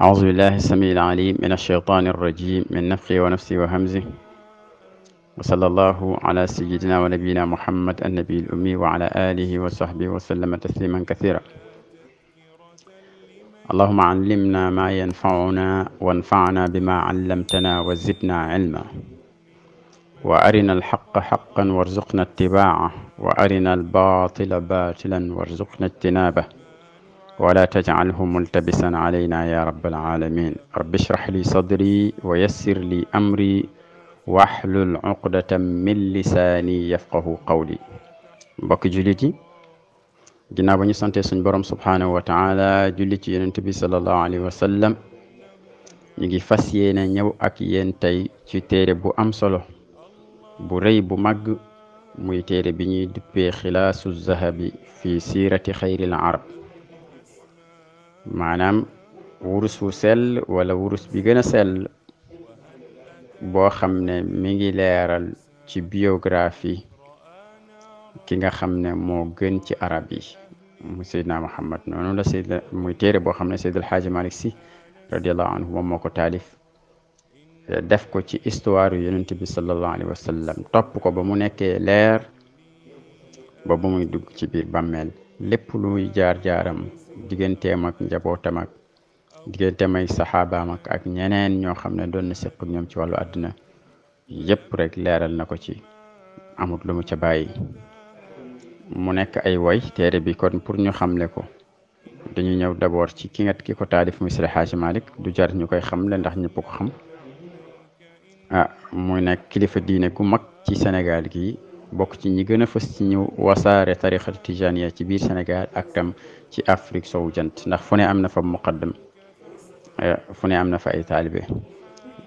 أعوذ بالله السميع العليم من الشيطان الرجيم من نفخه ونفسه وهمزه وصلى الله على سيدنا ونبينا محمد النبي الأمي وعلى آله وصحبه وسلم تسليما كثيرا. اللهم علمنا ما ينفعنا وانفعنا بما علمتنا وزدنا علما، وأرنا الحق حقا وارزقنا اتباعه، وأرنا الباطل باطلا وارزقنا اجتنابه، ولا تجعله ملتبسا علينا يا رب العالمين. رب اشرح لي صدري ويسر لي أمري واحلul uqdatam min lisaani yafqahu qawli. mbokki jullit yi, ginnaaw ba ñu sante suñ borom subhaanahu wa taala julli ci yonent bi sallallahu alayhi wa sallam, ñu ngi fas yéene ñëw ak yéen tey ci téere bu am solo bu rëy bu màgg, muy téere bi ñuy duppee xilaasu zahabi fi siirati xayril arab, maanaam wurus wu sell wala wurus bi gën a sell boo xam ne mi ngi leeral ci biographie ki nga xam ne moo gën ci arab yi mu Seydina Muhammad. noonu la Seydina muy téere boo xam ne Seydil Haaji Malik Si radiallahu anhu moom moo ko taalif, def ko ci histoire yonent bi sallallahu alayhi wa sallam, topp ko ba mu nekkee leer ba ba muy dugg ci biir bàmmeel. lépp luy jaar-jaaram digganteem ak njabootam ak digganteem ay saxaabaam ak ñeneen ñoo xam ne doon na seq ak ñoom ci wàllu àdduna yépp rek leeral na ko ci, amut lu mu ca bàyyi. mu nekk ay woy. téere bi kon pour ñu xamle ko dañu ñëw d'abord ci ki ko taalif muy Seydi Haaji Malik. du jar ñu koy xamle ndax ñëpp ko xam. muy nekk kilifa diine ku mag ci Sénégal gi, bokk ci ñi gën a fës ci ñu wasaare tarixatu tijaniya ci biir Sénégal ak tam ci Afrique sowu jant, ndax fu ne am na fa muqaddam, fu ne am na fa ay taalibe.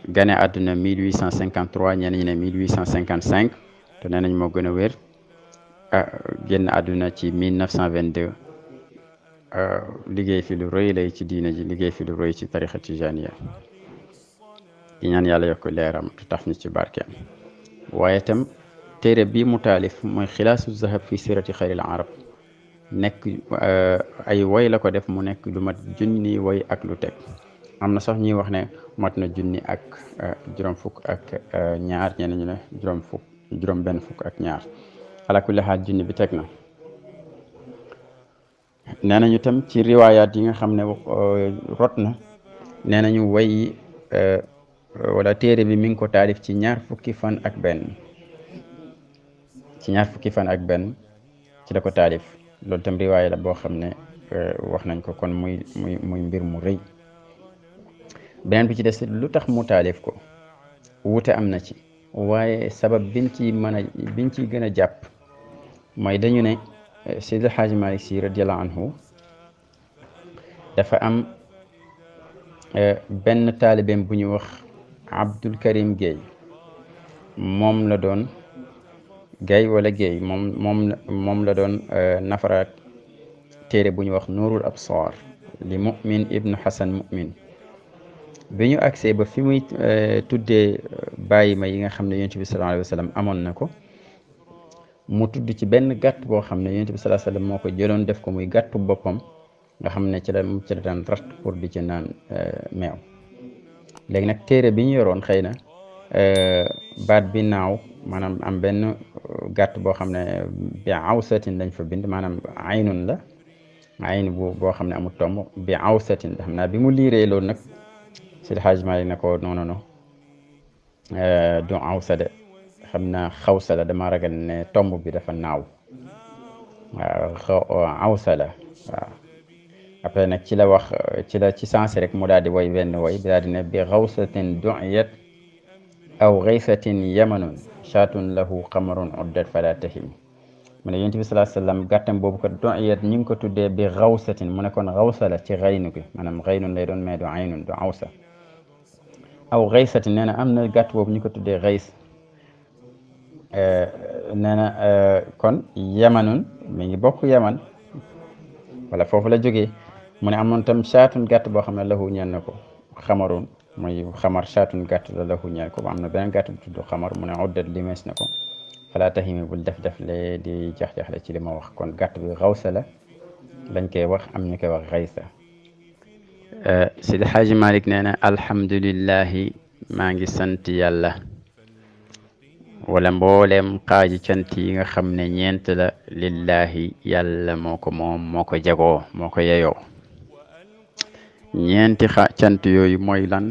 gane àdduna 1853, ñenn ñi ne 1855 te nee nañ moo gën a wér. génn àdduna ci 1922. liggéey fi lu rëy lay ci diina ji, liggéey fi lu rëy ci tarixa tijaniya. di ñaan yàlla yokk leeram tu taf ñu ci barkeem. waaye tam téere bii mu taalif mooy xilaasu zahab fi sirati xayril arab, nekk ay woy la ko def, mu nekk lu mat junni woy ak lu teg. am na sax ñuy wax ne mat na junni ak juróom fukk ak ñaar, ñeneen ñu ne juróom benn fukk ak ñaar. ala kulli xaal junni bi teg na. nee nañu tam ci riwaayaat yi nga xam ne rot na, nee nañu woy wala téere bi mi ngi ko taalif ci ñaar fukki fan ak benn. ci ñaar fukki fan ak benn ci la ko taalif. loolu tam riwaaya la boo xam ne wax nañ ko, kon muy mbir mu rëy. beneen bi ci des, lu tax mu taalif ko wuute am na ci, waaye sabab biñ ciy gën a jàpp mooy dañu ne Seydil Haaji Malik Si radiallahu anhu dafa am benn taalibeem bu ñu wax Abdul Karim Gueye. moom la doon Gueye wala Gueye moom la doon nafaraat téere bu ñu wax Nuurul Absar li Mu'min ibnu Hasan Mu'min. bi ñu agsee ba fi muy tuddee bàyyi ma yi nga xam ne yonent bi sallallahu alayhi wa sallam amoon na ko, mu tudd ci benn gàtt boo xam ne yonent bi sallallahu alayhi wa sallam moo ko jëloon def ko muy gàttu boppam, nga xam ne ci la daan rat pour di ci naan meew. léegi nag téere bi ñu yoroon xëy na baat bi naaw, maanaam am benn gàtt boo xam ne bi awsatin lañ fa bind, maanaam aynun la, ayn boo xam ne amul tomb, bi awsatin. xam naa bi mu liiree loolu nag Seydi Haaji Maalik na ko non du awsa de, xam naa xawsa la, dama ragal ne tomb bi dafa naaw. waaw awsa la. waaw après nag ci la wax ci sens rek mu daal di woy benn woy bi daal di ne bi xawsatin du'iyat aw xaysatin yamanun shaatun lahu xamarun uddat fala tahim. mu ne yonent bi sallallahu alayhi wasallam gàttam boobu ko du'iyat ñu ngi ko tuddee bi xawsatin, mu ne kon xawsa la ci xaynu ki, maanaam xaynun lay doon mais du aynun, du awsa. aw xaysatin nee na am na gàtt boobu ñu ko tuddee xays. nee na kon yamanun mi ngi bokk yaman wala foofu la jógee. mu ne amoon tam shaatun gàtt boo xam ne lahu ñeel na ko xamarun, muy xamar, shaatun gàtt la lahu ñeel ko. am na beneen gàtt bu tudd xamar, mu ne uddat limees na ko. fala tahimi bul def le di jax-jaxle ci li ma wax. kon gàtt bi xawsa la lañ koy wax, am ñu koy wax xaysa. Sidi Xaaji Malik nee na alhamdulillahi maa ngi sant yàlla wala mbooleem xaaji cant yi nga xam ne ñeent la lillahi yàlla moo ko moom moo ko jagoo moo ko yeyoo ñeenti cant yooyu mooy lan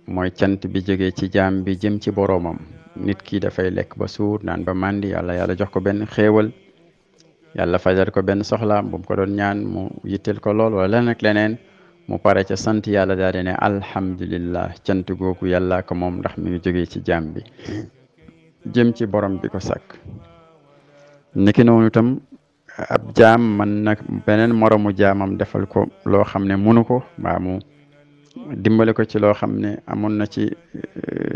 mooy cant bi jógee ci jaam bi jëm ci boroomam nit ki dafay lekk ba suur naan ba màndi yàlla jox ko benn xéewal yàlla fajal ko benn soxla bu mu ko doon ñaan mu yitteel ko lool wala leneen ak leneen mu pare ca sant yàlla daal di ne alhamdulillah cant googu yàlla ko moom ndax mi ngi jógee ci jaam bi jëm ci borom bi ko sàkk niki noonu itam ab jaam man nag beneen moromu jaamam defal ko loo xam ne munu ko mbaa mu dimbale ko ci loo xam ne amoon na ci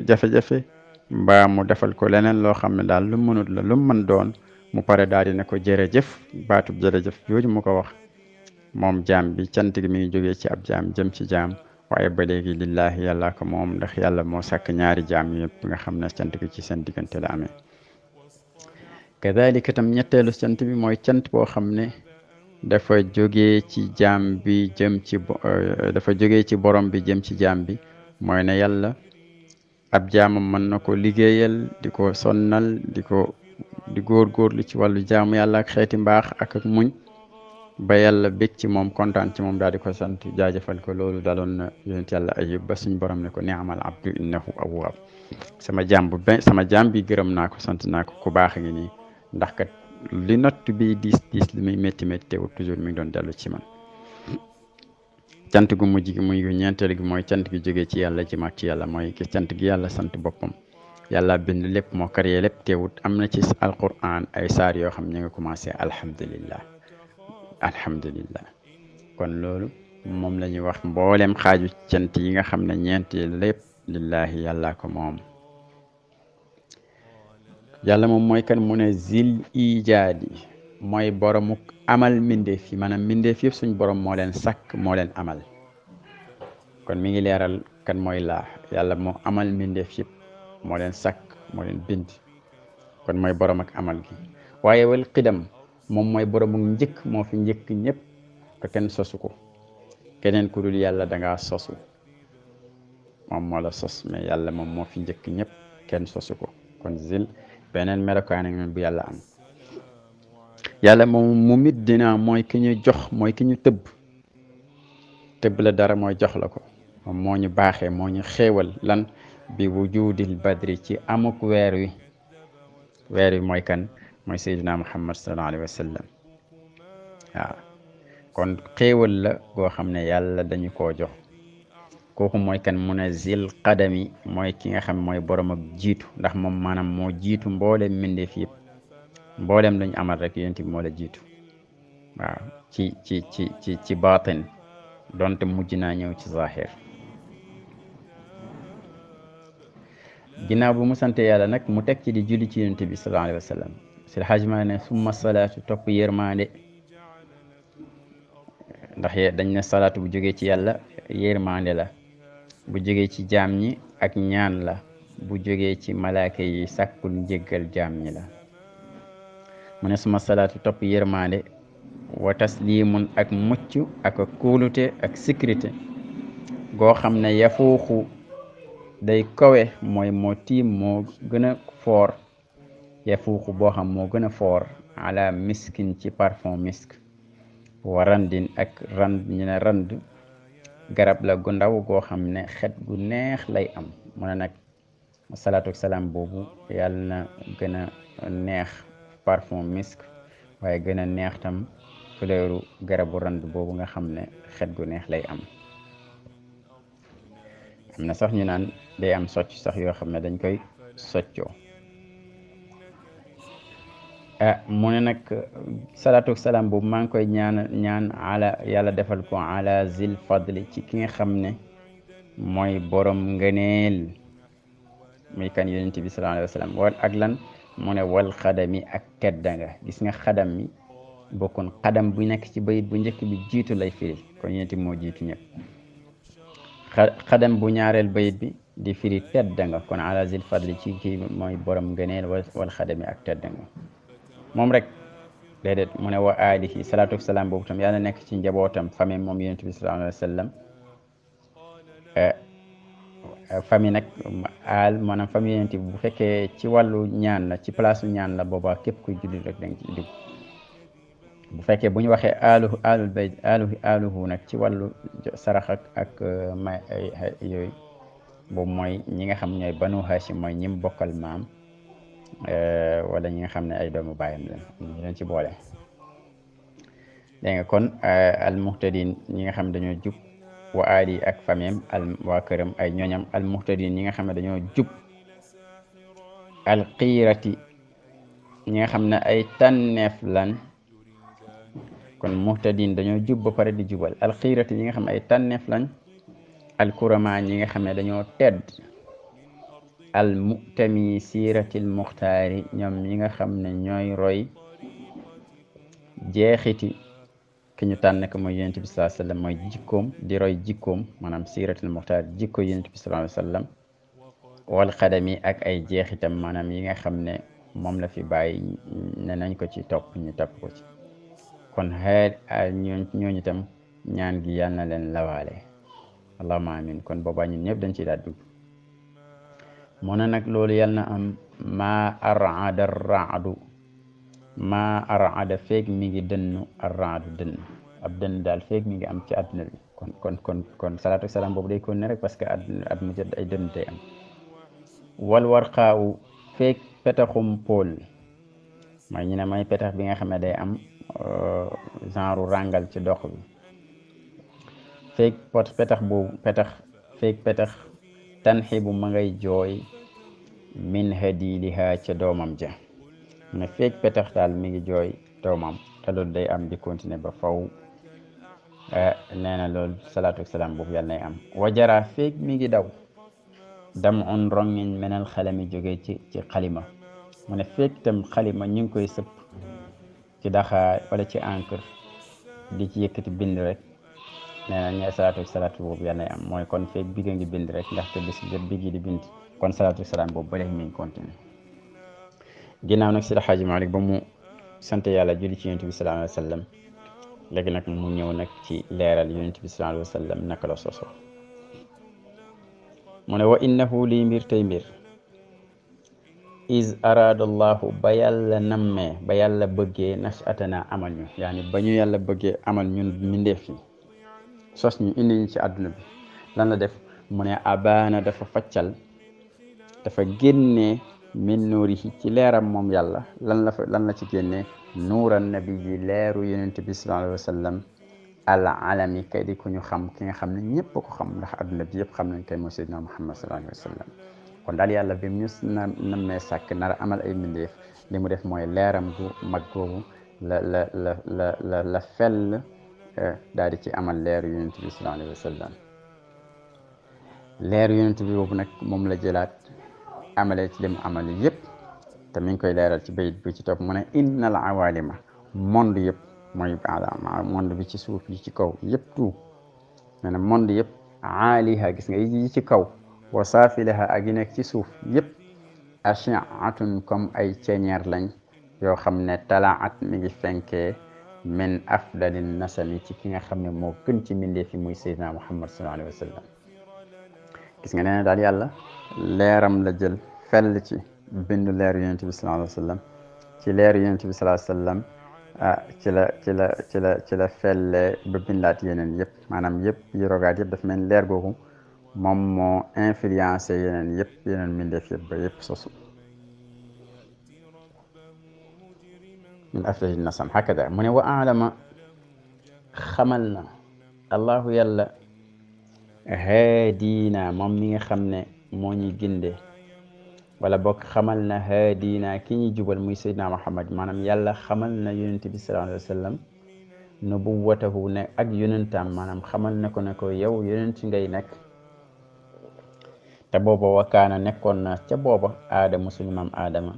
jafe-jafe mbaa mu defal ko leneen loo xam ne daal lu mënut la lu mën doon mu pare daal di ne ko jërëjëf baatub jërëjëf jooju mu ko wax moom jaam bi cant gi mi ngi jógee ci ab jaam jëm ci jaam waaye ba léegi lillahi yàlla ko moom ndax yàlla moo sàkk ñaari jaam yëpp nga xam ne cant gi ci seen diggante la amee kadalika tam ñetteelu cant bi mooy cant boo xam ne dafa jógee ci jaam bi jëm ci dafa jógee ci borom bi jëm ci jaam bi mooy ne yàlla ab jaamam mën na ko liggéeyal di ko sonnal di góorgóorlu ci wàllu jaamu yàlla ak xeeti mbaax ak muñ ba yàlla bég ci moom kontaan ci moom daal di ko sant jaajëfal ko loolu daloon na yonent yàlla Ayub ba suñ borom ne ko ni'mal abdu innahu awwab sama jaam bi gërëm naa ko sant naa ko ku baax ngi nii ndax kat li natt bi diis li muy métti teewul toujours mi ngi doon dellu ci man cant gu mujj gi muy ñeenteel gi mooy cant gi jógee ci yàlla ci mag ci yàlla mooy cant gi yàlla sant boppam yàlla bind lépp moo créé lépp teewut am na ci alquran ay saar yoo xam ñu nga commencé alhamdulillah kon loolu moom la ñuy wax mboolem xaaju cant yi nga xam ne ñeenti lépp lillahi yàlla ko moom yàlla moom mooy kan mu ne zil ijaadi mooy boromuk amal mbindeef yi maanaam mbindeef yëpp suñ borom moo leen sàkk moo leen amal kon mi ngi leeral kan mooy laa yàlla moo amal mbindeef yëpp moo leen sàkk moo leen bind kon mooy borom ak amal gi waaye wal qidam moom mooy boromuk njëkk moo fi njëkk ñëpp te kenn sosu ko keneen ku dul yàlla dangaa sosu moom moo la sos mais yàlla moom moo fi njëkk ñëpp kenn sosu ko kon zil beneen melokaan ak bu yàlla am yàlla moom mu mit dina mooy ki ñu jox mooy ki ñu tëbb la dara mooy jox la ko moom moo ñu baaxee moo ñu xéewal lan bi wujudil badri ci amuk weer wi mooy kan mooy sayyidina muhammad sallallahu alayhi wa sallam waaw kon xéewal la goo xam ne yàlla dañu koo jox kooku mooy kan mu ne zil qadami mooy ki nga xam mooy borom ak jiitu ndax moom maanaam moo jiitu mboolem mbindeef yëpp mboolem lañu amal rek yonent bi moo la jiitu waaw ci baatin donte mujj naa ñëw ci zahir ginnaaw bu mu sante yàlla nag mu teg ci di julli ci yonent bi sallallahu alayhi wa sallam sil xajma ne summa salaatu topp yërmande ndax dañ ne salaatu bu jógee ci yàlla yërmande la bu jógee ci jaam ñi ak ñaan la bu jógee ci malaaka yi sàkkul njéggal jaam ñi la mu ne suma salaatu topp yërmande wa taslimun ak mucc ak kóolute ak sécurité goo xam ne yafuuxu day kawe mooy moo tiim moo gën a foor yafuuxu boo xam moo gën a foor ala miskin ci parfum misk wa randin ak rand ñu ne rand garab la gu ndaw goo xam ne xet gu neex lay am mu ne nag salaatu ak salaam boobu yàlla na gën a neex parfum misk waaye gën a neex tam fleuru garabu rand boobu nga xam ne xet gu neex lay am na sax ñu naan day am socc sax yoo xam ne dañ koy soccoo mu ne nag salaatu ak salaam boobu maa ngi koy ñaan ala yàlla defal ko ala zil fadli ci ki nga xam ne mooy borom ngëneel muy kan yonent bi sallallahu alayhi wa sallam wal ak lan mu ne wal xadami ak tedda nga gis nga xadam mi bokkoon xadam bu nekk ci bayit bu njëkk bi jiitu lay firi kon yonent bi moo jiitu ñëpp xadam bu ñaareel bayit bi di firi tedda nga kon ala zil fadli ci kii mooy borom ngëneel wal xadami ak tedda nga moom rek déedéet mu ne wa alihi salaatu wa salaam boobu tam yàlla nekk ci njabootam famille moom yonent bi sallallahu alayhi wa sallam famille nag aal maanaam famille yonent bi bu fekkee ci wàllu ñaan la ci place ñaan la boobaa képp kuy jullit rek da nga ci dugg bu fekkee bu ñu waxee aalul bayt aaluhu nag ci wàllu sarax ak may yooyu boobu mooy ñi nga xam ñooy banu hashim mooy ñim bokkal maam wala ñi nga xam ne ay doomu baayam lañ ñu leen ci boole dégg nga kon al muhtadin ñi nga xam dañoo jub wa aali ak famem waa këram ay ñoñam al muhtadin ñi nga xam ne dañoo jub al xiirati ñi nga xam ne ay tànneef lan kon muhtadin dañoo jub ba pare di jubal al xiirati ñi nga xam ne ay tànneef lañ al kurama ñi nga xam ne dañoo tedd al mutami siiratil muxtaari ñoom ñi nga xam ne ñooy roy jeexiti ki ñu tànn ko mooy yonent bi sallallahu alayhi wasallam mooy jikkoom di roy jikkoom maanaam siiratil muxtaar jikko yonent bi sallallahu alayhi wasallam wal xadami ak ay jeexitam maanaam yi nga xam ne moom la fi bàyyi ne nañ ko ci topp ñu topp ko ci kon ñooñu itam ñaan gi yàlla na leen lawaale allahumma amin kon boobaa ñun ñëpp dañ ciy daal dugg mu ne nag loolu yàlla na am maa arada raadu maa arada feeg mi ngi dënnu arraadu dënn ab dënn daal feeg mi ngi am ci àdduna bi kon salaatu salaam boobu day kon ne rek parce que at mu jot ay dënn day am wal warqaawu feeg petaxum pool mooy ñu ne mooy petax bi nga xam ne day am genre ràngal ci dox bi feeg petax boobu feeg petax tanxibu ma ngay jooy min hadiliha ca doomam ja ne feeg petax daal mi ngi jooy doomam te loolu day am di continuer ba faw nee na loolu salaatu wasalaam boobu yàlla nay am wajara feeg mi ngi daw dam on rongiñ menal xalami jóge ci xalima mu ne feeg tam xalima ñu ngi koy sëpp ci daxaar wala ci encre di ci yëkkati bind rek nee na ñe salaatu boobu yàlla nay am mooy kon feeg bi nga ngi bind rek ndaxte bis jot bi gi di bind kon salaatu wasalaam boobu ba léegi mi ngi continuer ginnaaw nag Seydi Hadji Malick ba mu sant yàlla julli ci yonent bi sallallahu alayhi wa sallam léegi nag mu ñëw nag ci leeral yonent bi sallallahu alayhi wa sallam naka la soso mu ne wa innahu lii mbir tey mbir is arada allahu ba yàlla nammee ba yàlla bëggee nashatana amal ñu yaani ba ñu yàlla bëggee amal ñun mindeef yi sos ñu indi ñu ci àdduna bi lan la def mu ne abaana dafa faccal dafa génnee min nuurihi ci leeram moom yàlla lan la ci génnee nuuran nabi yi leeru yonent bi sallallahu alayhi wa sallam al alami kay di ko ñu xam ki nga xam ne ñëpp ko xam ndax adduna bi yëpp xam nañ kay mooy Seydina Muhammad sallallahu alayhi wa sallam kon daal yàlla bi mu ñu nammee sàkk nar amal ay mbindeef li mu def mooy leeram gu mag googu la fell daal di ci amal leeru yonent bi sallallahu alayhi wa sallam leeru yonent bi boobu nag moom la jëlaat amalee ci li mu amal yëpp te mi ngi koy leeral ci bayit bi ci topp mu ne innal awalima monde yëpp mooy monde bi ci suuf yi ci kaw yëpp tout nee na monde yëpp aaliha gis nga yi ci kaw wa saafilaha ak yi nekk ci suuf yëpp ashiatun comme ay ceñeer lañ yoo xam ne talaat mi ngi fenkee min afdalin nasami ci ki nga xam ne moo gën ci mbindee fi muy Seydina Muhammad sallallahu alayhi wa sallam gis nga nee na daal yàlla leeram la jël fell ci bindu leeru yonent bi sallallahu alayhi wa sallam ci leeru yonent bi sallallahu alayhi wa sallam ci la felle ba bindaat yeneen yëpp maanaam yëpp yi rogaat yëpp dafa mel ni leer googu moom moo influencé yeneen yëpp yeneen mbindeef yëpp ba yëpp sosu min afdahi nasam hakada mu ne wa alama xamal na allahu yàlla haadina moom mi nga xam ne moo ñuy ginde wala bokk xamal na haadina ki ñuy jubal muy Seydina Muhammad maanaam yàlla xamal na yonent bi sallallahu alayhi wa sallam nubuwatahu ne ak yonentam maanaam xamal na ko ne ko yow yonent ngay nekk te booba wakaana nekkoon na ca booba aadama suñu maam aadama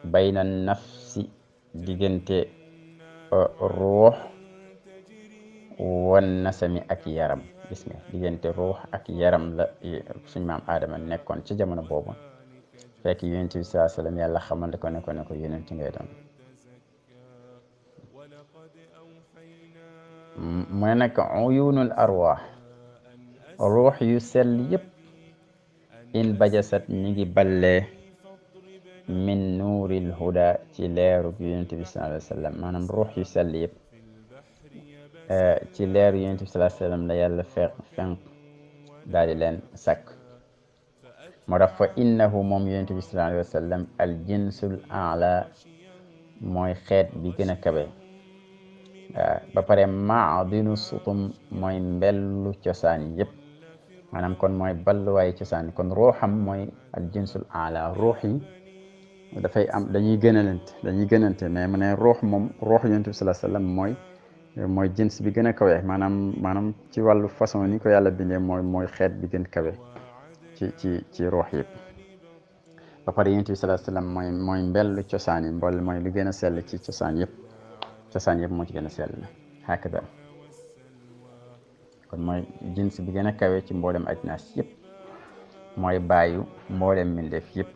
bayna nafsi diggante ruux wan nasami ak yaram gis nga diggante ruux ak yaram la suñu maam aadama nekkoon ci jamono boobu fekk yonent bi sallallahu alayhi wa sallam yàlla xamal ko ne ko yonent ngay doon mu ne nag uyunul arwaax ruux yu sell yépp in bajasat ñi ngi ballee min nuuril huda ci leeru yonent bi sallallahu alayhi wa sallam maanaam ruux yu sell yépp ci leeru yonent bi sallallahu alayhi wa sallam la yàlla fenq daal di leen sàkk moo tax fa innahu moom yonent bi sallallahu alayhi wa sallam al jinsul a'la mooy xeet bi gën a kawe ba pare maadinu sutum mooy mbellu cosaan yépp maanaam kon mooy balluwaayu cosaan kon ruuxam mooy al jinsul a'la ruux yi dafay am dañuy gënante mais mu ne ruux moom ruux yonent bi sallallahu alayhi wa sallam mooy jins bi gën a kawe maanaam ci wàllu façon ni ko yàlla bindee mooy xeet bi gën kawe ci ruux yëpp ba pare yonent bi sallallahu alayhi wasallam mooy mbellu cosaan yi mooy lu gën a sell ci cosaan yëpp moo ci gën a sell hakada kon mooy jins bi gën a kawe ci mboolem ajnaas yëpp mooy bàyyu mboolem mbindeef yëpp